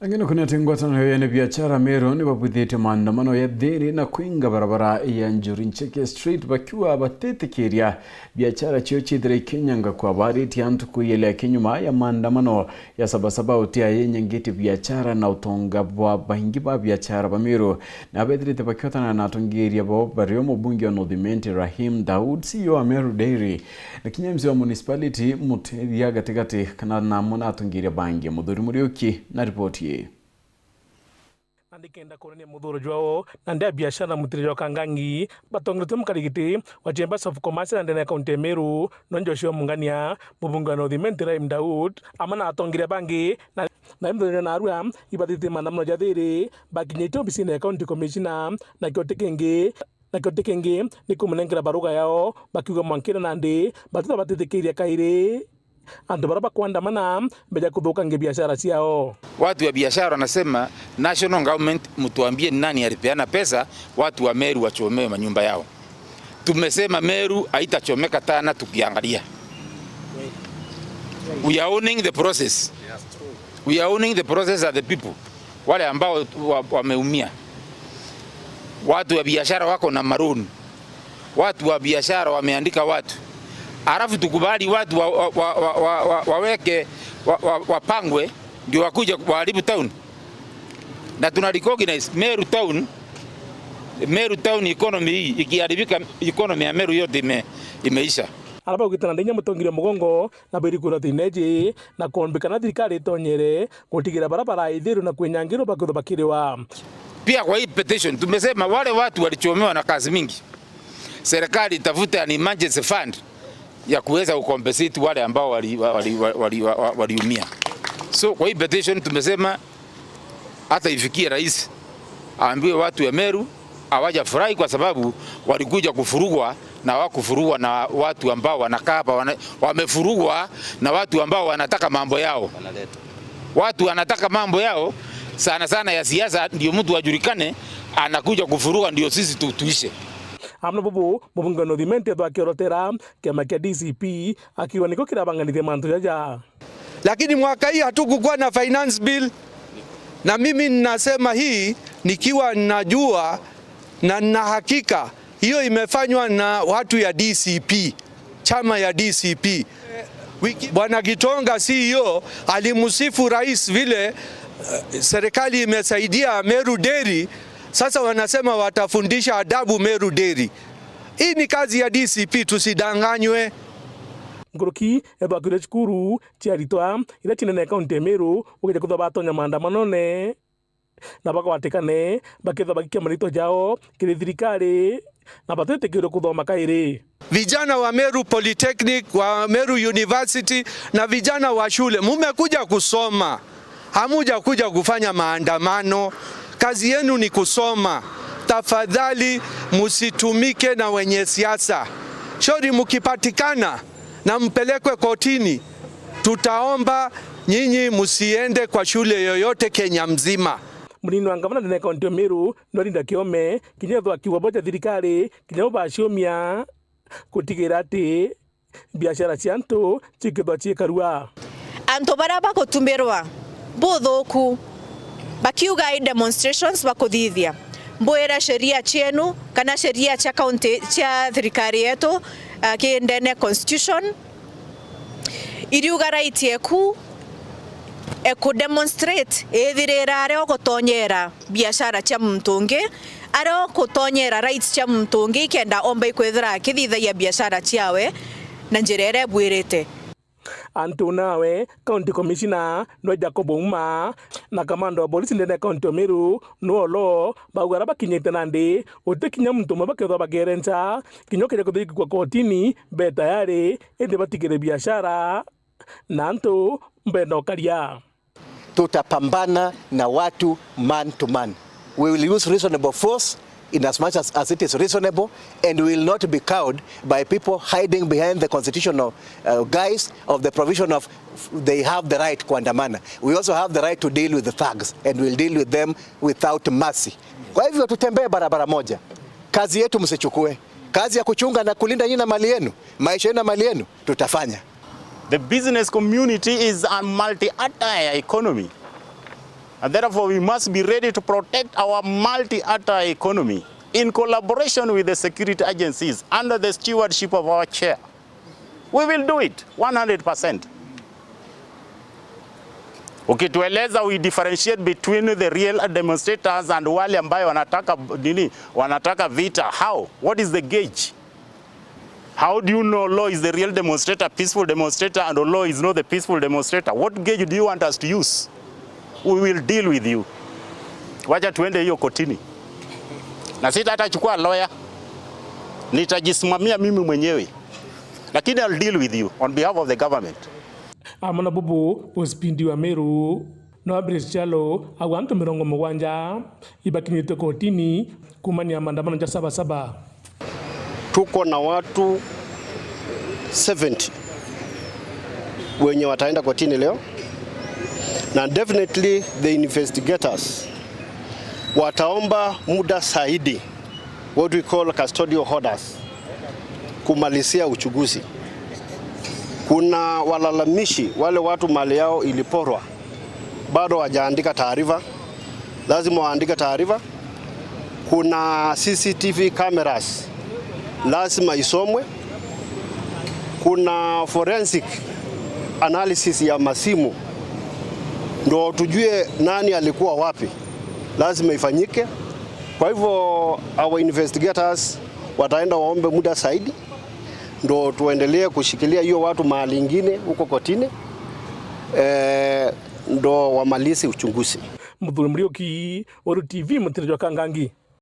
Lakini kuna ngwatano ya biashara Meru ni babuthite maandamano ya thiri na kwinga barabara ya Njuri Ncheke Street bakiwa batetikiria biashara chio chithire Kenyanga kwa bariti antu kuyelea kinyuma ya maandamano ya sabasaba utia yenyengeti biashara na utonga bwa bahingi ba biashara ba Meru na bethirite bakiotana na atongeria bo bario mubunge wa North Rahim Daud CEO wa Meru Dairy na kinyamzi wa municipality mutethia gatigati kana na mona atongeria bangi Muthuri Muriuki na ripoti. Andikenda kuonania muthuro jwao na ndia biashara mutiririo kangangi batongete mukarigiti wa Chambers of Commerce na ndene kaunti ya Meru no Joshua Mungania mubunge wa North Rahim Daud amana atongire bangi na mthonyo na arua ibathite maandamano jathiri bakinyite obisine ya county commissioner na kiote kingi ni kumunengera baruga yao bakiuga mwankira na ndi batutha batitikiria kairi andu bara bakuandamana mbeja kuthukangia biashara ciao. Watu wa biashara wanasema national government mtuambie nani alipeana pesa watu wa Meru wachomewe manyumba yao. Tumesema Meru haitachomeka tena tukiangalia. We are owning the process. We are owning the process of the people. Wale ambao wameumia. Watu wa biashara wako na maroon. Watu wa biashara wameandika watu. Alafu tukubali watu waweke wapangwe ndio wakuja waharibu town. Na tuna recognize Meru town. Meru town economy hii ikiharibika, economy ya Meru yote imeisha. Araba ugitana ndinya mutongire mugongo na birikura tineji na kuombekana thirikari itonyere gutigira barabara ithiru na kwinyangirwo bakutho bakiriwa. Pia kwa hii petition tumesema wale watu walichomewa na kazi mingi, serikali itafute an emergency fund ya kuweza kucompensate wale ambao waliumia. So kwa hii petition tumesema hata ifikie rais aambiwe watu wa Meru hawajafurahi kwa sababu walikuja kufurugwa na hawakufurugwa na watu ambao wanakaa hapa, wamefurugwa na watu ambao wanataka mambo yao. Watu wanataka mambo yao sana sana ya siasa, ndio mtu ajulikane anakuja kufuruga ndio sisi tuishe. Amna bubu mubunge no dimente twakiorotera kiama kia DCP akiwa niko kirabanganithia mantu jaja. Lakini mwaka hii hatukukuwa na finance bill, na mimi ninasema hii nikiwa najua na na hakika hiyo imefanywa na watu ya DCP, chama ya DCP. Bwana Gitonga CEO alimsifu rais vile serikali imesaidia Meru Dairy. Sasa wanasema watafundisha adabu Meru Dairy. Hii ni kazi ya DCP, tusidanganywe. Nguruki ethwakire cukuru ciaritwa ira cinene kaunti ya Meru ugeja kuthwa batonya maandamano ne na bakwatikane bakithwa bagikia marito jao kiri thirikari na batwitikirwe kuthoma kairi. Vijana wa Meru Polytechnic, wa Meru University na vijana wa shule, mumekuja kusoma, hamuja kuja kufanya maandamano. Kazi yenu ni kusoma. Tafadhali msitumike na wenye siasa. Shauri mkipatikana na mpelekwe kotini, tutaomba nyinyi msiende kwa shule yoyote Kenya mzima. Munini wa ngavana ndene kaunti ya Meru Norinda Kiome kinyethwa akiuga boja thirikari kinya baciumia gutigira ati biashara cia antu cikithwa ciikarua. Antu baria bagutumirwa buthuku bakiuga i demonstrations bakuthithia mbwira sheria chienu kana sheria cha county cha thirikari yetu kindene constitution iriuga right yeku eku demonstrate ethirira aria ugutonyera biashara cha muntu ungi aria ukutonyera rights cha muntu ungi ikenda omba ikwithira akithithagia biashara ciawe na njira iria ebwirite. Antu nawe county commissioner no Jacob Uma na kamando wa polisi ndene county Meru no lo baugara bakinyite nandi utikinya muntu mwe bakethwa bakerenca kinyo kire kuthiki kwa kotini be tayari indi batigire biashara na antu mbendo karia. Tutapambana na watu man to man. We will use reasonable force in as much as it is reasonable, and we will not be cowed by people hiding behind the constitutional guise of the provision of they have the right kuandamana. We also have the right to deal with the thugs, and we'll deal with them without mercy. Kwa hivyo tutembee barabara moja. Kazi yetu msichukue. Kazi ya kuchunga na kulinda nyinyi na mali yenu, maisha yenu na mali yenu, tutafanya. The business community is a multi-attire economy. And therefore we must be ready to protect our multi-actor economy in collaboration with the security agencies under the stewardship of our chair. We will do it 100%. Ukitueleza we differentiate between the real demonstrators and wale ambayo wanataka nini, wanataka vita. How? What is the gauge? How do you know law is the real demonstrator, peaceful demonstrator, and law is not the peaceful demonstrator? What gauge do you want us to use? We will deal with you. Wacha tuende hiyo kotini, na sita hatachukua lawyer, nitajisimamia mimi mwenyewe, lakini I'll deal with you on behalf of the government. Amona bubu usipindi wa Meru no Abris Chalo awantu 70 ibakinyite kotini kumania maandamano ja 77. Tuko na watu 70 wenye wataenda kotini leo, na definitely the investigators wataomba muda zaidi, what we call custodial orders, kumalizia uchunguzi. Kuna walalamishi wale watu mali yao iliporwa, bado hawajaandika taarifa, lazima waandike taarifa. Kuna CCTV cameras lazima isomwe. Kuna forensic analysis ya masimu ndo tujue nani alikuwa wapi, lazima ifanyike. Kwa hivyo our investigators wataenda waombe muda zaidi ndo tuendelee kushikilia hiyo watu mahali ingine huko kotini, ndo wamalize uchunguzi. Muthuri Muriuki, Uru TV, mutirijwa Kangangi.